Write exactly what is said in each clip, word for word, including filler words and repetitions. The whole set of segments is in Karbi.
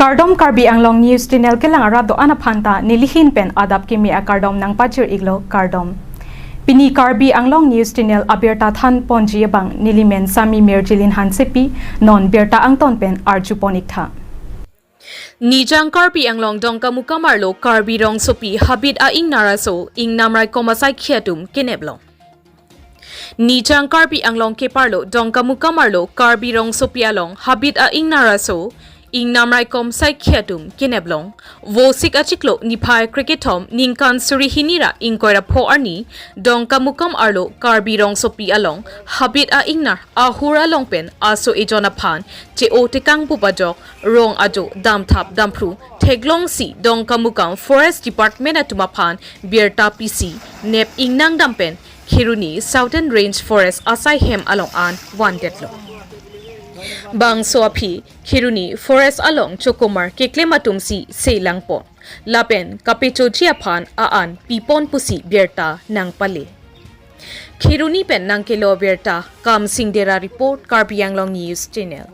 Kardom, Karbi Anglong News Channel kelang arat do-an aphan ta nelihin pen adap kimi akardom nangpajir-iklo, kardom. Pini Karbi Anglong News Channel abirta thanponji abang nelimen Sami Mirjilin Hansepi, non birta angton pen arjupon-iktha. Nijang Karbi Anglong Dongkamukam arlo Karbi rongsopi habit a-ingnar aso ingnam raikom asaikhi atum kenep long. Nijang Karbi Anglong keparlo Dongkamukam arlo Karbi rongsopi along habit a-ingnar aso ingnam raikom saikhi atum kenep long. Vosik achiklo niphai krekethom ningkan suri hini ra ingkoi ra pho arni Dongkamukam arlo Karbi rongsopi along habit a-ingnar ahur along pen aso ejon aphan che-o tekang pu pajok rong ajo damthap damphru theklongsi Dongkamukam Forest Department atum aphan birta pisi nep ingnang dam pen Kheroni Southern Range Forest asai hem along an vandetlo. Bangso aphi Kheroni Forest along chokomar keklem atumsi selangpon lapen kapechoji aphan a-an pipon pusi birta nangpale. Kheroni pen nangkelo birta Kamsing Dera report, Karbi Anglong News Channel.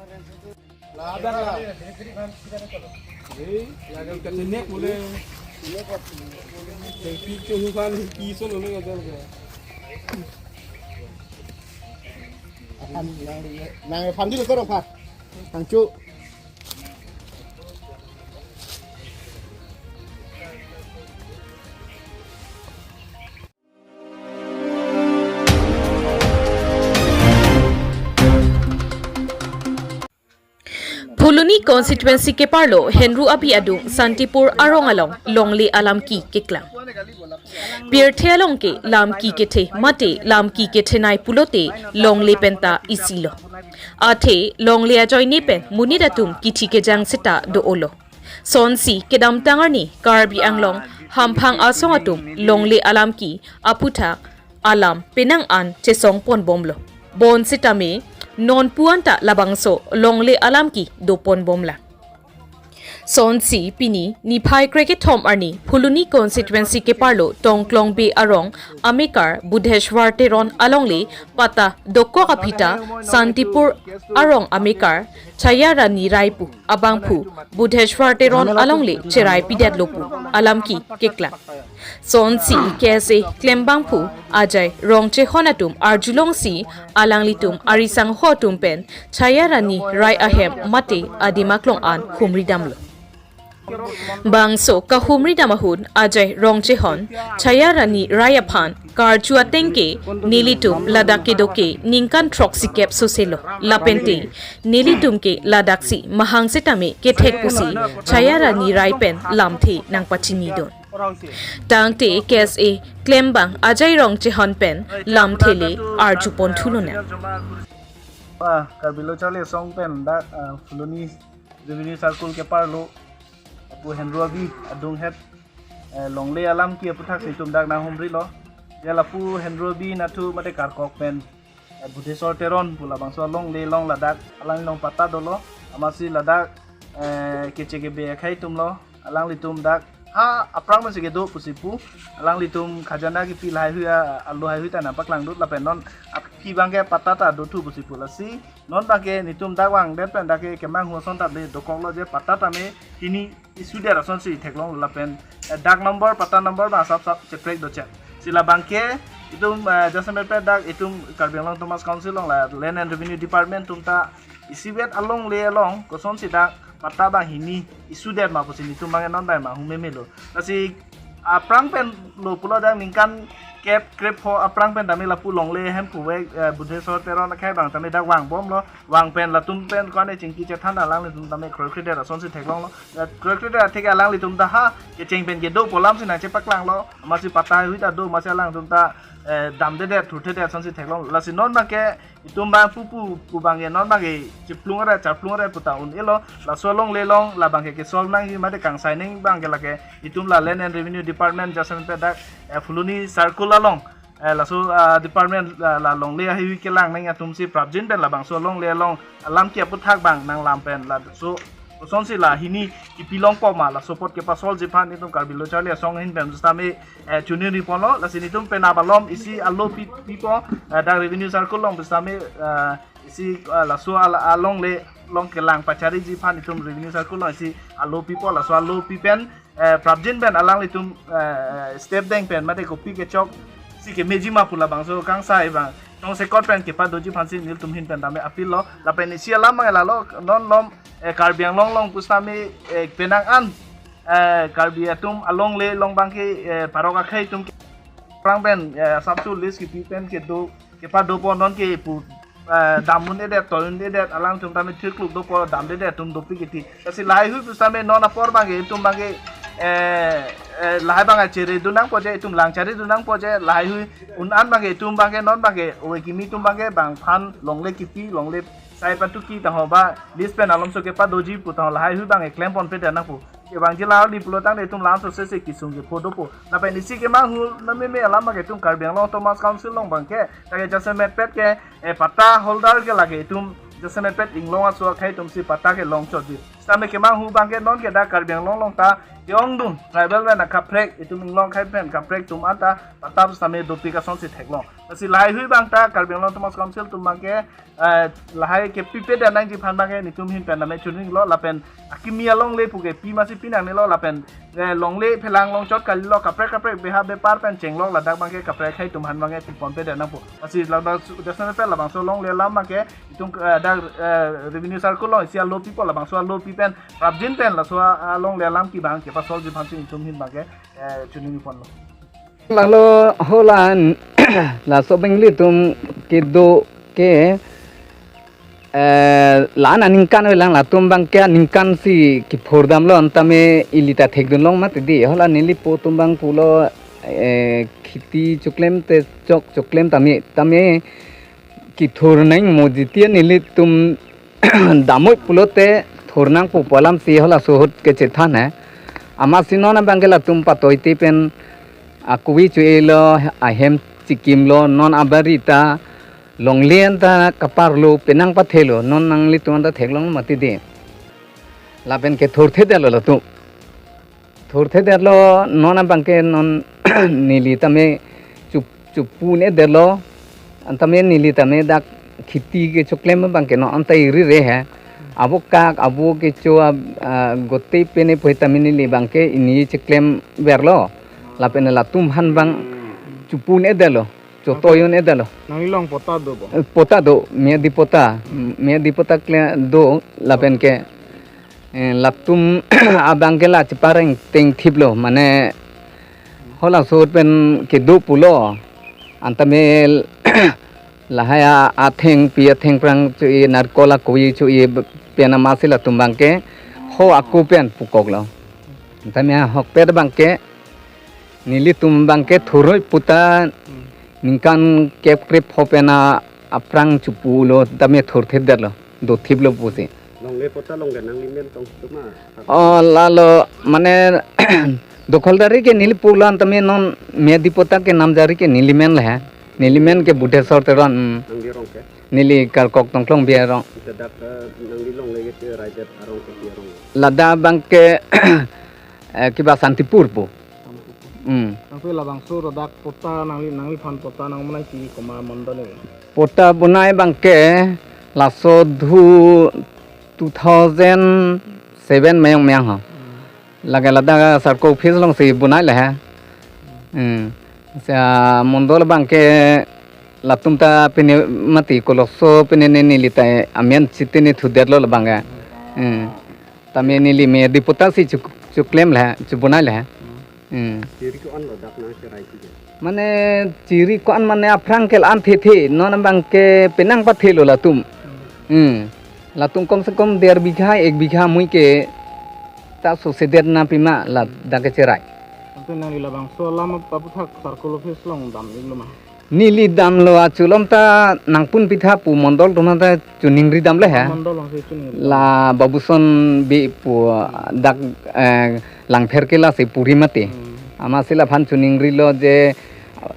Nang pandil korok pa. Tangchu. Phuloni constituency keparlo Henru Abi adung Santipur arong along longle alamki keklang. Pirthe along ke lamki kethe mate lamki kethenei pulote longle penta isilo. Athe longle ajoine pen monit atum kithi kejang seta do-olo. Sonsi kedamtang arni Karbi Anglong hamphang asong atum longle alamki aputhak alam penang an chesongponbomlo. Bonsitame nonpu anta labangso longle alamki doponbomlang. Sonsi pini niphai krekethom arni Phuloni constituency keparlo Tongklong Bey arong amekar Budheshwar Teron alongle patta dokok aphi ta Santipur arong amekar Chaya Rani Rai pu abangphu Budheshwar Teron alongle cherai pidetlo pu alamki keklang. Sonsi K S A klembangphu Ajai Rongchehon atum arjulongsi alanglitum arisangho atum pen Chaya Rani Rai ahem mate adim aklong an humridamlo. Bangso kahumridam ahut Ajai Rongchehon Chaya Rani Rai aphan karju ateng ke nelitum ladak kedo ke ningkan throksikep soselo. Lapente nelitum ke ladaksi mahang setame kethek pusi Chaya Rani Rai pen lamthe nangpachinidun. Tangte K S A klembang Ajai Rongchehon pen lamthe le arjuponthu lonang. Ah, Karbi Lo Charli Asong pen dak, ah, Phuloni Revenue Circle keparlo lapu Henru Abi adung het, eh, longle alamki aputhaksi itum dak nanghumrilo. Ya lapu Henru Abi nathu mate karkok pen, eh, Budheshwar Teron pu labangso longle along ladak alanglong patta dolo, amatsi ladak, eh, keche kebe akhei atumlo, alanglitum dak ha aphrang pensi kedo pusi pu, alanglitum khajana kipi lahaihui a, alo haihui ta nangpaklangdut lapen non aphi abangke patta ta dothu pusi pu, lasi non abangke netum dak vangdet pen dak ke kemanghu ason ta le dokoklo je patta tame hini issue det asonsi theklong lapen, eh, dak number, patta number abang sap sap cheprek dochek. Si labangke itum, eh, jasemet pen dak itum Karbi Anglong Autonomous Council along la Land and Revenue Department atum ta isivet alongle along kosonsi dak patta abang hini issue det ma pusi netum abang non bai ma humemelo. Lasi aphrang pen lo pulo dak ningkan kep krepho aphrang pen tame lapu longle hem puve, eh, Budheshwar Teron akhei abang tame dak vangbomlo, vang pen latum pen kone chingki chethan alanglitum tame kroikredet asonsi theklonglo. Eh, kroikredet atheke alanglitum ta ha kecheng pen kedo pu alamsi nangchepaklanglo, amatsi patta haihui ta do, amatsi alangtum ta, eh, damdedet thurthedet asonsi theklonglo. Lasi non abangke itum abang pupu pu abangke non abangke chiplung re charplung re puta un-elo, laso alongle along labangke kesolve nangji mate kangsai nang abangke lake itum la Land and Revenue Department jasemet pen dak, eh, Phuloni Circle along, eh, laso, ah, department la, la longle haihui kelang nang atumsi prapjin pen labangso alongle along alamki aputhak abang nanglam pen laso kosonsi la hini kipilongpo ma laso apot kepasolveji aphan itum Karbi Lo Charli Asong ahin pen sitame, eh, choningriponlo, lasi netum pen abalom isi alo pi, pipo, eh, dak Revenue Circle along sitame, eh, Isi, ah, laso al-, alongle along kelang pachariji aphan itum revenue circle along isi alo pipo, laso alo pi pen, eh, prapjin pen alanglitum, eh, step deng pen mate kopi kechok si kemeji ma pu labangso kangsai abang tong sekot pen kepadoji aphansi nelitum ahin pen tame appeal lo. Lapen isi alam abang lalo, non non, eh, Karbi Anglong along pusitame, eh, penang an, eh, Karbi atum alongle along abangke, eh, parok akhei atum ke-, orang pen, eh, asapso list kepi pen kedo, kepadopo, non ke pu, eh, dam un-edet, toi un-edet, alangtum tame thirkluk dopo, damdedet atum dopik kiti. Lasi lahai hui pusitame non apor abangke itum abangke, eh, eh, lahai abang achere dun nangpo je, itum langchari dun nangpo je, lahai hui un an abangke itum abangke non abangke ove kimi atum abangke bang aphan longle kipi, longle sai patu ki taho ba list pen alomso kepadoji pu taho lahai hui abangke klempon pedet nangpo. Kevangji la li pulo tangte itum lam sose se kesung kepho dopo. Lapen isi kemanghu nameme alam abangke itum Karbi Anglong Autonomous Council along abangke, ta ke jasemet pet ke, eh, patta holder ke lake itum jasemet pet inglong aso akhei atumsi patta kelong chotji. Sitame kemanghu abangke non ke dak Karbi Anglong along ta ke-ongdung tribal pen akaprek, itum inglong akhei pen kaprek atum anta patta sitame dopik asonsi theklong. Lasi lahai hui abang ta Karbi Anglong Autonomous Council atum abangke, eh, lahai kepipedet nangji aphan abangke nelitum ahin pen tame choningri lo, lapen akimi alongle puke pi masi pi nangnelo, lapen, eh, longle phelang longchot kalilo, kaprek kaprek beha bepar pen chenglok ladak abangke kaprek akhei atum aphan abangke pipon pedet nangpo. Lasi ladak su-, jasemet pet labangso longle alam abangke itum, eh, dak, eh, revenue circle along isi alo pipo, labangso alo pi pen prapjin pen laso a, alongle alam ke abang kepasolveji aphansi nelitum ahin abangke, eh, choningri ponlo. Lalo holan laso abang ilitum kedo ke, eh, la-an aningkan avelang, latum abangke aningkan si kethur damlo, antame ili ta thekdun long mati dei. Holan neli po atum abang pulo, eh, kheti choklem te chok choklem tame tame kethur nang mo, jiti nelitum damoi pulote thur nangpo pu alamsi halaso ahut kechethan he. Amatsi non abangke latum patoi te pen akui cho-elo, ahem chikimlo, non abari ta longle anta kaparlo, penang pathelo, non nanglitum anta theklong mati dei. Lapen kethurthedetlo latum. Thurthedetlo, non abangke non neli tame chup-, chup un-edetlo. Antame neli tame dak kheti kechoklem abangke non anta iri re he. Abo kak, abo kecho ab-, ah, gote pene poi tame neli abangke ini cheklemverlo. Lapen latum aphan abang chup un-edetlo, chotoi un-edetlo. Nangli along patta do bo? Eh, patta do, miyadi patta. Mm, miyadi patta kle do, lapen ke, eh, latum abangke la chepareng tengthiplo, mane halaso ahut pen kedo pulo. Antame lahai a-, athengpi athengphrang cho-e, narkol akui cho-e b-, pen amatsi latum abangke ho ako pen pukoklo. Antame ahokpet abangke nelitum abangke thuroi puta ningkan kep krep ho pen a-, aphrang chup unlo, tame thurthedetlo, dothiplo pusi. Longle patta along ke nangli men tong tuma? Oh, lalo, mane, dokhaldari ke neli pulo, antame non miyadi patta ke namjari ke neli men le he. Neli men ke Budheswar Teron, mm. Nangli arong ke? Neli Karkok Tongklong Bey arong. Ita dak, eh, nangli longle ke raidet arong ke pi arong? Ladak abangke, eh, kiba Santipur pu. Hmm. Nangpi labangso ladak patta nangli, nangliphan patta nangmanai si komat mondol le? Patta bonai abangke laso adhu two thousand seven meyong meyang ho. Hmm. Lake ladak circle office alongsi bonai le he. Hmm. Sa mondol abangke latum ta pine mati koloso pine ne neli ta amen chitene thudetlo labang ke. Hmm. Tame neli miyadi patta si chuk-, chuklem le, chubonai le. Hmm. Chiri ko-an lo dak nangcherai ke? Mane chiri ko-an mane aphrang ke la-an thethe, non abangke penang pathelo latum. Hmm. Latum kom se kom der bigha, ek bigha mui ke ta sosedet na pima ladak kecherai. Ante nangli labangso alam aputhak circle office along dam-iklo ma? Neli damlo, achu alom ta nangpun pitha pu mondol atum aphan ta choningri dam le he. Mondol alongsi choningri. La Babuson Bey pu dak, eh, Langpher ke lasi puri mati. Hmm. Amatsi laphan choningrilo je,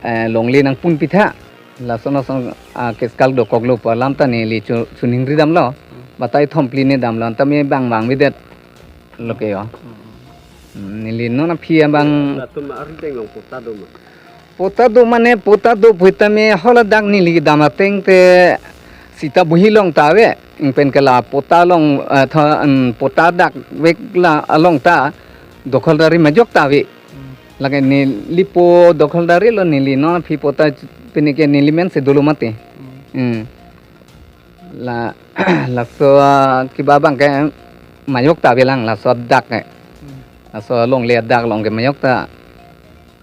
eh, longle nangpun pitha. Lason lason, ah, case kal dokoklo pu alam ta neli cho-, choningri damlo. Hmm. Batai thom phli ne damlo, antame bang bang bidet lo ke yo. Hmm. Hmm, neli non aphi abang. Latum arideng along patta do ma? Patta do mane patta do pu tame haladak neli dam ateng te Sita buhi along ta ave, ingpen ke la patta along, eh, tha, em, patta dak vek la along ta dokholdari majok ta ave. Lake neli po dokholdari lo, neli non aphi patta pini ke neli men si dolo mati. Hmm. La, laso, ah, kiba abang ke majok ta avelang, laso dak ke. Laso longle dak along ke majok ta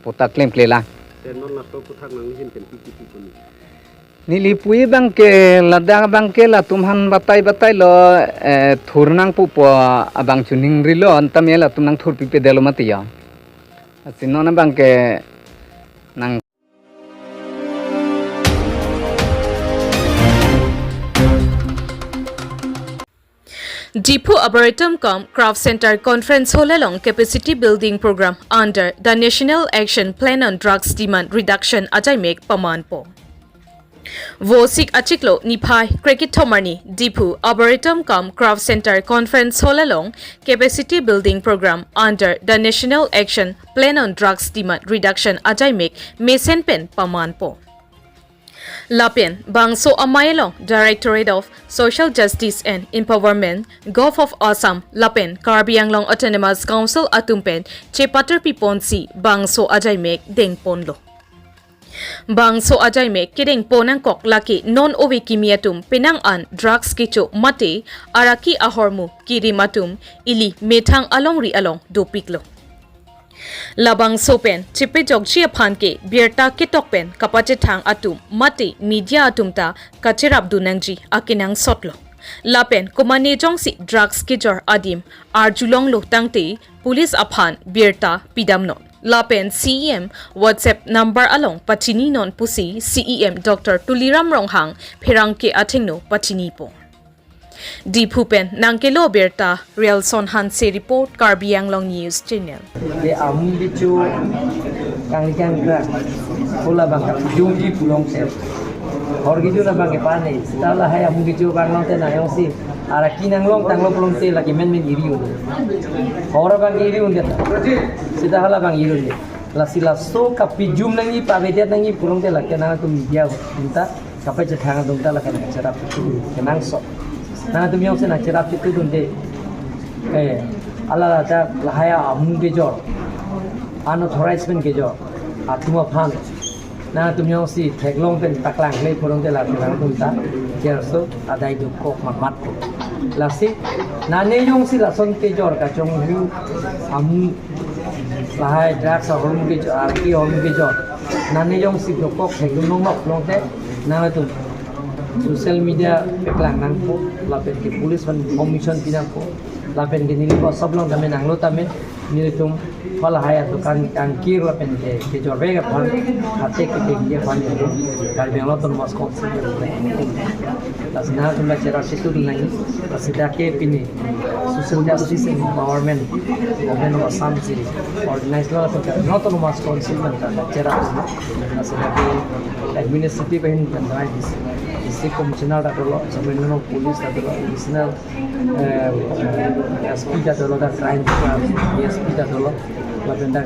patta klemkle lang. Te non laso aphuthak nangli ahin pen pi kipi pu ni? Neli pu abang ke ladak abang ke latum aphan batai batai lo, eh, thur nangpo pu abang chuning rilo, anta me latum nangthur pipedetlo mati ya. Lasi non abang ke nang Diphu Arboretum cum Craft Center Conference Hall along Capacity Building Program under the National Action Plan on Drugs Demand Reduction ajaimek pamanpo. Vosik achiklo niphai krekethom arni Diphu Arboretum cum Craft Center Conference Hall along Capacity Building Program under the National Action Plan on Drugs Demand Reduction ajaimek mesen pen pamanpo. Lapen bangso amei along Directorate of Social Justice and Empowerment, Govt of Assam, lapen Karbi Anglong Autonomous Council atum pen chepatar piponsi bangso ajaimek dengponlo. Bangso ajaimek kedengpon angkok lake non ove kimi atum penang an drugs kecho mate araki ahormu kirim atum ili methang alongri along dopiklo. Labangso pen chepejokji aphan ke birta ketok pen kapachethang atum mate media atum ta kacherapdun nangji akenangsotlo. Lapen komatne jongsi drugs kejor adim arjulonglo tangte police aphan birta pidamnon. Lapen C E M WhatsApp number along pachininon pusi C E M Doctor Tuliram Ronghang pherangke athengno pachinipo. Diphu pen nangkelo birta, Rialson Hanse report, Karbi Anglong News Channel. Ye amung kecho kangli kangkrak, hala abang kapejomji pulongte, hor kejun abang kepane, seta lahai amung kecho abang longte nang jongsi araki nanglong tanglo pulongte lake menmen iri un-e. Hor abang ke iri un-e ta, seta hala abang iri un-e. Lasi laso kapejom nangji, pavedet nangji pulongte lake nangtum media atum ta kapachethang atum ta lake nangcherap chitu kenangsot. Nangtum jongsi nangcherap chitudunde, eh, ala ta lahai amung kejor, unauthorized pen kejor atum aphan nangtum jongsi theklong pen paklang kle pulongte lake nangtum ta kerso adai dokok mamat ko. Lasi nane jongsi lason kejor kachonghu amung lahai drugs ahormu kejor, araki ahormu kejor, nane jongsi dokok theklong nonglok pulongte nangtum social media paklang nangpo, lapen ke police aphan information pi nangpo, lapen ke neli WhatsApp along tame nanglo tame nelitum halahai adukan kangkir lapen ke kejorvek aphan attack ketengji aphan nelitum Karbi Anglong Autonomous Council. Lasi nangtum ta cherap chitudun nangji, lasi dak ke pini Social Justice and Empowerment, Government of Assam si organize lo, lapen Karbi Anglong Autonomous Council pen ta cherap lo. Lasi dak ke administrative ahin pen ta D C, D C Commissioner ta dolo, Superintendent of Police ta dolo, Additional, eh, S P ta dolo, dak crime, A S P ta dolo, lapen dak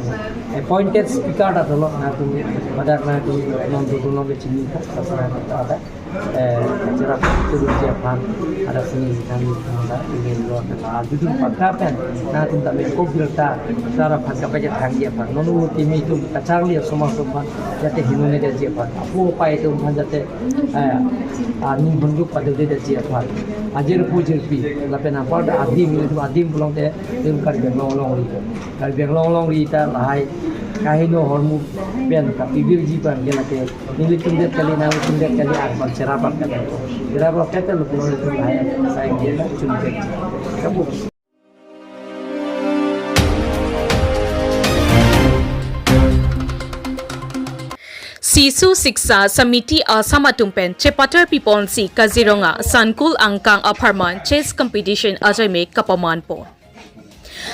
appointed speaker ta dolo, nangtum, ladak nangtum non dodun nang kechini ta, ta, ta, ta, eh, cherap chitudunji aphan, ada sini kami, ada ini lo, ada judul pakka pen, nangtum tame kok birta, sara aphan kapachethangji aphan, non ove kimi atum kacharli asomaj atum aphan, jate hinu ne detji aphan, apo apai atum aphan jate, eh, aning honjuk padodedetji aphan, ajirpo jirpi, lapen apar adim, adim pulongte, adim Karbi Anglong alongri, Karbi Anglong alongri ta lahai kaheno ahormu pen kapivirji aphan ke lake nelitum det kali, nangtum det kali, arpan cherap rap kali. Cherap rap kali lo pulongte lahai sai dia chundet. Kabu. Sisu Siksha Samiti Assam atum pen chepatar piponsi Kaziranga Sankul Angkang apharman chess competition ajaimek kapamanpo.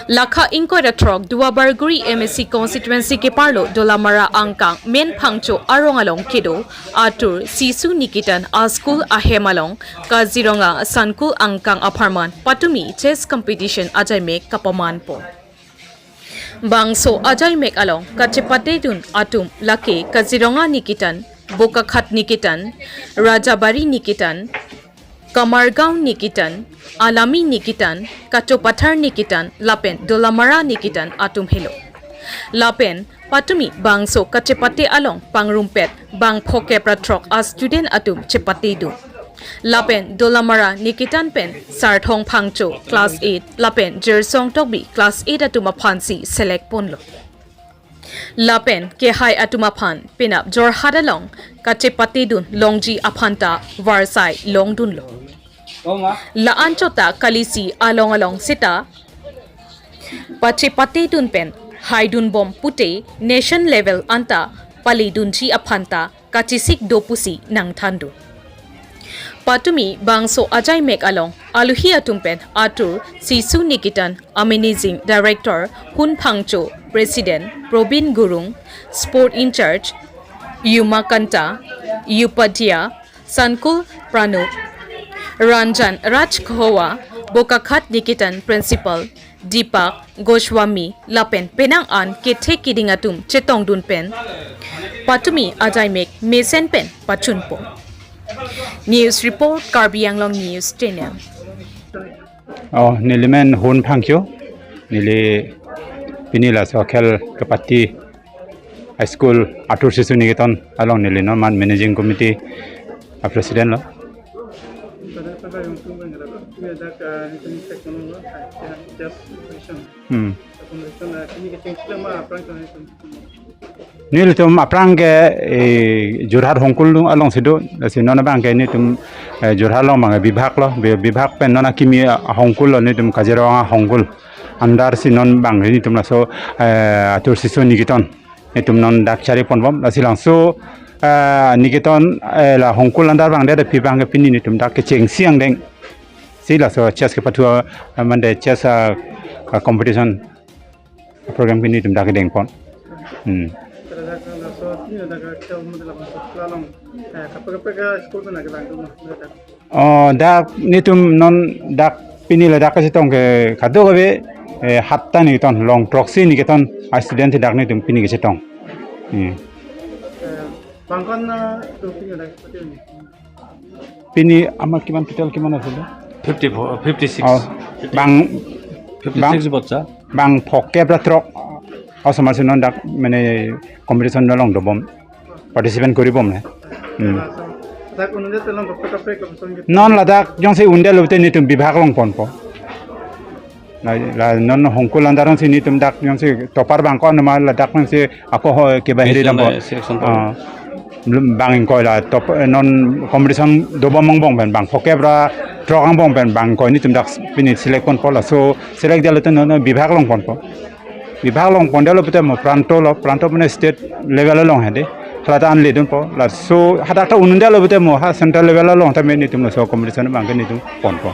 Lakha ingkoi ra throk Duarbagori M A C constituency keparlo Dolamara Angkang Men Phangcho arong along kedo atur Sisu Niketan a-school ahem along Kaziranga Sankul Angkang apharman patumi chess competition ajaimek kapamanpo. Bangso ajaimek along kachepatedun atum lake Kaziranga Niketan, Bokakhat Niketan, Rajabari Niketan, Kamargaon Niketan, Alami Niketan, Kachopathar Niketan lapen Dolamara Niketan atum helo. Lapen patumi bangso kachepate along pangrumpet bang phokep ra throk a student atum chepatedun. Lapen Dolamara Niketan pen Sarthong Phangcho class eight lapen Jersong Tokbi class eight atum aphansi select ponlo. Lapen kehai atum aphan penap Jorhat along kachepatedun longji aphanta varsai longdunlo. La-an chot ta kalisi along along seta pachepatedun pen haidunbom pute national level anta palidunji aphanta kachesik do pusi nangthandun. Patumi bangso ajaimek along aluhi atum pen Atur Sishu Niketan a Managing Director, Hun Phangcho President, Probin Gurung Sport in-charge, Yuma Kanta, Upadhyaya, Sankul Pranub, Ranjan Rajkhowa, Bokakhat Niketan Principal Deepak Goswami lapen penang an kethe kiding atum chetongdun pen patumi ajaimek mesen pen pachunpo. News report, Karbi Anglong News Channel. Oh, neli men Hun Phangcho, neli pini laso akhel kepati High School Atur Sishu Niketan along neli non man Managing Committee a President lo. Hmm. Nelitum aphrang ke, eh, Jorhat Hongkul alongsi do, lasi non abang ke nelitum, eh, Jorhat along abang ke bibhag lo, bi-, bibhag pen non akimi ahongkul lo, nelitum Kaziranga Hongkul under si non abang nelitum laso, eh, Atur Sishu Niketan nelitum non dak chari ponbom, lasi labangso, eh, Niketan, eh, la Hongkul under abang det aphi abang ke pini nelitum dak kechengsi angdeng si laso chess kepathu, eh, mande chess, ah, ah, competition program pini nelitum dak kedeng pon. Hmm. Oh, dak nelitum non dak pini ladak kachetong ke kadokave, eh, hatta Niketan, long throksi Niketan a student si dak nelitum pini kachetong. Hmm. Bangkon, eh, tu pini ladak kachetong. Pini ama kiman, total kiman asilo? Fifty-four, fifty-six. Oh, bang, fifty-six bang, botsa. Bang phokep ra throk osomar si non dak mane competition along dobom, participate koribom ne. Hmm. Dak ununde telong kaprek kaprek competition gitu. Non ladak jongsi un-edet lote nelitum bibhag long ponpo. La, la non Hongkul under si nelitum dak jongsi topper bang ko-an ma ladak jongsi ako ho ke bahiri selection dampo. Selection. Ah, bang ingkoi la top, eh, non competition dobom angbong pen bang phokep ra throk angbong pen bang ingkoi nelitum dak pini select ponpo, laso select det lote non bibhag long ponpo. Bibhag long pondet lo pute mo pranto lo, pranto mane state level along hedi. Hala ta anledunpo. Laso hadak ta un-edet lo pute mo ha central level along ta me nelitum laso competition abang ke nelitum ponpo.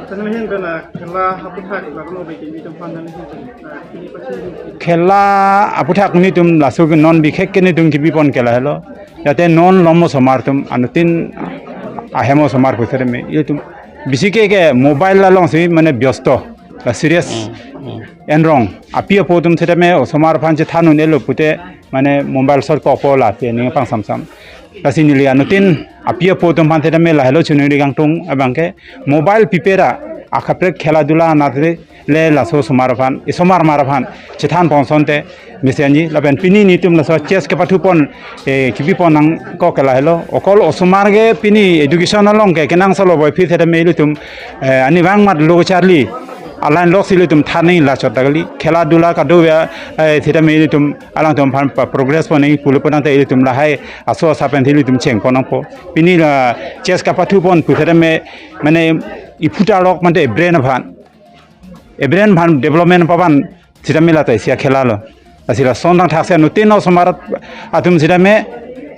Tangli hin bela khela aputhak lakono bagi nelitum aphan nangli hin, ah, pini pasi. Khela aputhak nelitum laso ke non bikhek ke nelitum kibipon ke lahelo. Jate non lom osomar atum anuttin ahem osomar pusere me itum bisi ke ke mobile alongsi mane byosto la serious. Hmm, hmm. Enrong api apo atum setame osomar aphan chethan un-elo pute mane mobile sor kopo la te ning pang samsam. Lasi neli anuttin api apo atum aphan setame lahelo chunuri kangtung abang ke mobile pipe ra akaprek khela dula anat le laso osomar aphan, osomar mar aphan chethan pon asonte mesenji lapen pini nelitum laso chess kepathu pon, eh, kibipon nangkok ke lahelo. Okol osomar ke pini education along ke kenangsot lo boi aphi setame ilitum, eh, ani bang mat lo charli alan loksi ilitum than nangji la chot ta kali. Khela dula kadokave, eh, setame ilitum alangtum aphan pa progress pon nangji pulo pon tangte ilitum lahai aso asa pen ilitum cheng pon nangpo. Pini la chess kepathu pon pu setame mane iphutarlok mante brain aphan, e brain aphan development pavan setame la ta isi akhela lo. Lasi lason thangthak si anuttin osomar atum setame,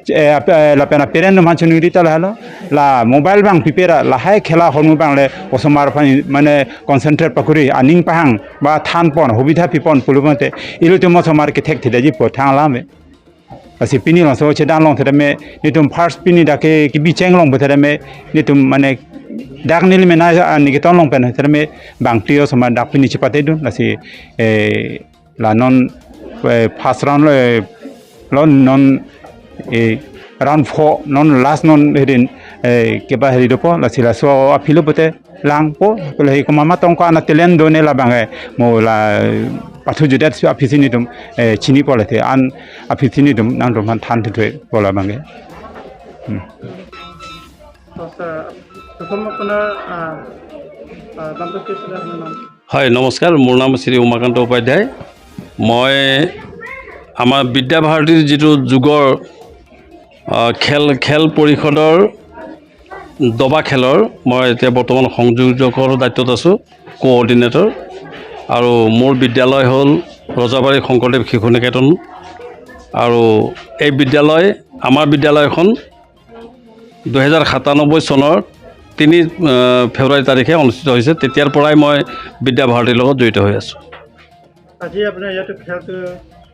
eh, ap-, eh, lapen a parent atum aphan chunuri ta lahelo. La mobile bang pipe ra lahai khela ahormu abang le osomar aphan mane concentrate pakuri aning pahang ba than pon hobitha pipon pulo pon te ilitum osomar kethek thedetji po thang alam e. Lasi pini laso chedan along setame nelitum first pini dak ke kibi cheng long pu setame nelitum mane dak neli mena, ah, Niketan along pen setame bang trio osomar dak pini chepatedun. Lasi, eh, la non, eh, first round lo, eh, lo non, eh, round four non last non hedin eh, keba heri dopo, lasi laso aphi lo pote langpo, kalo hi komat ma tong ko-an a-talent do ne labang, eh, mo la pathu judet su aphi si netum, eh, chinipo lasi an aphi si netum nangtumphan than thuthupo labang ke. Hmm. তো, স্যাৰ, প্ৰথম আপোনাৰ, আহ, আহ, নামটো কি আছিলে আপোনাৰ নাম? হয়, নমস্কাৰ, মোৰ নাম শ্ৰী উমাকান্ত উপাধ্যায়। মই আমাৰ বিদ্যাভাৰতীৰ যিটো যোগৰ, আহ, খেল, খেল পৰিষদৰ দবা খেলৰ মই এতিয়া বৰ্তমান সংযোজকৰ দায়িত্বত আছোঁ, কোঅৰ্ডিনেটৰ। আৰু মোৰ বিদ্যালয় হ'ল ৰজাবাৰী শংকৰদেৱ শিশু নিকেতন। আৰু এই বিদ্যালয়, আমাৰ বিদ্যালয়খন দুহেজাৰ সাতানব্বৈ চনৰ তিনি, আহ, ফেব্ৰুৱাৰী তাৰিখে অনুষ্ঠিত হৈছে। তেতিয়াৰ পৰাই মই বিদ্যাভাৰতীৰ লগত জড়িত হৈ আছোঁ। আজি আপোনাৰ ইয়াতে খেলটো,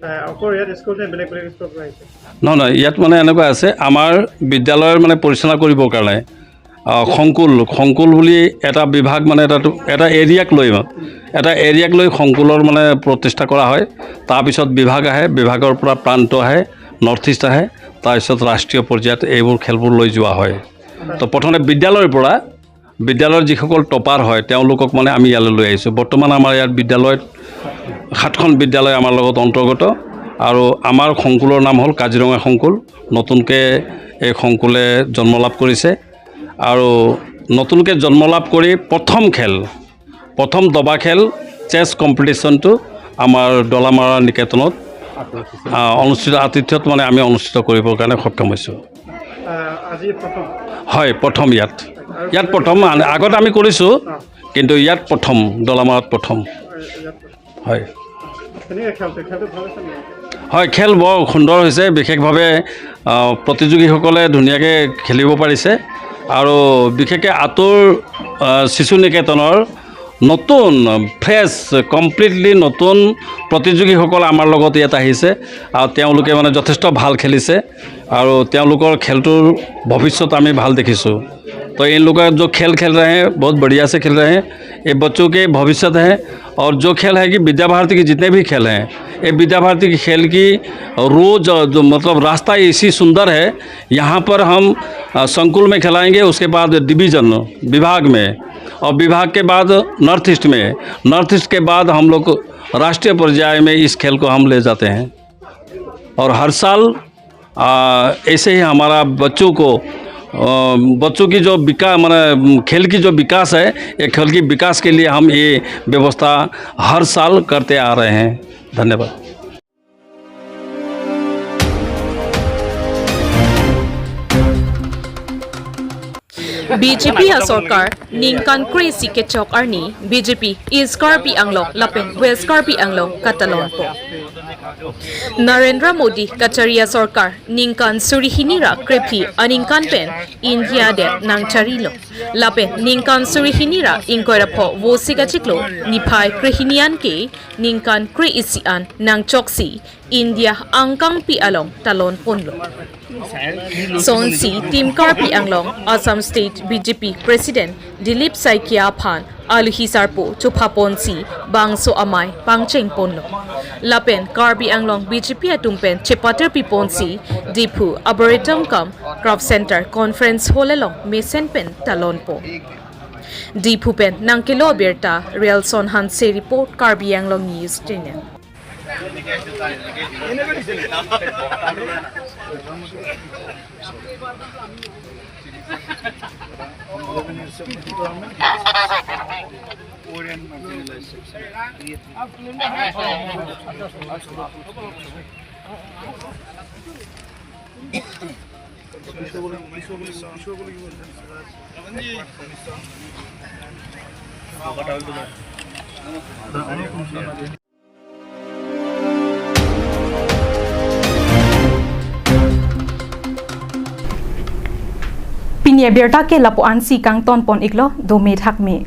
আহ, অকল ইয়াত স্কুল নে বেলেগ বেলেগ স্কুলৰ পৰা আহিছে? নহয়, নহয়, ইয়াত মানে এনেকুৱা আছে, আমাৰ বিদ্যালয়ৰ মানে পৰিচালনা কৰিবৰ কাৰণে, আহ, সংকুল, সংকুল বুলি এটা বিভাগ, মানে এটা, এটা এৰিয়াক লৈ, এটা এৰিয়াক লৈ সংকুলৰ মানে প্ৰতিষ্ঠা কৰা হয়। তাৰপিছত বিভাগ আহে, বিভাগৰ পৰা প্ৰান্ত আহে, নৰ্থ ইষ্ট আহে, তাৰপিছত ৰাষ্ট্ৰীয় পৰ্যায়ত এইবোৰ খেলবোৰ লৈ যোৱা হয়। তো প্ৰথমে বিদ্যালয়ৰ পৰা, বিদ্যালয়ৰ যিসকল টপাৰ হয়, তেওঁলোকক মানে আমি ইয়ালৈ লৈ আহিছোঁ। বৰ্তমান আমাৰ ইয়াত বিদ্যালয়ত সাতখন বিদ্যালয় আমাৰ লগত অন্তৰ্গত আৰু আমাৰ সংকুলৰ নাম হ'ল কাজিৰঙা সংকুল। নতুনকৈ এই সংকুলে জন্ম লাভ কৰিছে আৰু নতুনকৈ জন্ম লাভ কৰি প্ৰথম খেল, প্ৰথম দবা খেল, চেছ কম্পিটিশ্যনটো আমাৰ ডলামাৰা নিকেতনত, আহ, অনুষ্ঠিত, আতিথ্যত মানে আমি অনুষ্ঠিত কৰিবৰ কাৰণে সক্ষম হৈছোঁ। আহ, আজি প্ৰথম? হয়, প্ৰথম ইয়াত। ইয়াত প্ৰথম, আন-, আগত আমি কৰিছোঁ, কিন্তু ইয়াত প্ৰথম, ডলামাৰাত প্ৰথম। ইয়াত প্ৰথম। হয়। কেনেকৈ খেলটো? খেলটো ভাল হৈছে নেকি? হয়, খেল বৰ সুন্দৰ হৈছে। বিশেষভাৱে, আহ, প্ৰতিযোগীসকলে ধুনীয়াকৈ খেলিব পাৰিছে আৰু বিশেষকৈ আঁতৰ, আহ, শিশু নিকেতনৰ নতুন, ফ্ৰেছ, কমপ্লিটলি নতুন প্ৰতিযোগীসকল আমাৰ লগত ইয়াত আহিছে আৰু তেওঁলোকে মানে যথেষ্ট ভাল খেলিছে আৰু তেওঁলোকৰ খেলটোৰ ভৱিষ্যত আমি ভাল দেখিছোঁ। तो इन लोग का जो खेल खेल रहे हैं, बहुत बढ़िया से खेल रहे हैं। ये बच्चों के भविष्य है। और जो खेल है कि विद्या भारती के जितने भी खेल हैं, ये विद्या भारती के खेल की रोज, जो मतलब रास्ता इसी सुंदर है। यहाँ पर हम, अ, संकुल में खिलाएंगे, उसके बाद डिवीजन, विभाग में, और विभाग के बाद नॉर्थ ईस्ट में, नॉर्थ ईस्ट के बाद हम लोग राष्ट्रीय पर्याय में इस खेल को हम ले जाते हैं। और हर साल, आ, ऐसे ही हमारा बच्चों को, आ, बच्चों की जो विकास, माने खेल की जो विकास है, ये खेल की विकास के लिए हम ये व्यवस्था हर साल करते आ रहे हैं। धन्यवाद। B J P asorkar ningkan kre-isi kechok arni B J P East Karbi Anglong lapen West Karbi Anglong katalonpo. Narendra Modi kachari asorkar ningkan suri hini ra krephli aningkan pen India adet nangcharilo. Lapen ningkan suri hini ra ingkoi ra pho vo isi kachiklo niphai krehini an ke ningkan kre-isi an nangchoksi India angkangpi along talon ponlo. Sonsi Team Karbi Anglong Assam State B J P President Dilip Saikia aphan aluhi sarpo chopha ponsi bangso amei pangcheng ponlo. Lapen Karbi Anglong B J P atum pen chepatir pi ponsi Diphu Arboretum cum Craft Center Conference Hall along mesen pen talonpo. Diphu pen nangkelo abirta Rialson Hanse report, Karbi Anglong News Channel. Pini abirta ke lapu-ansi kangton pon iklo, dome thakme.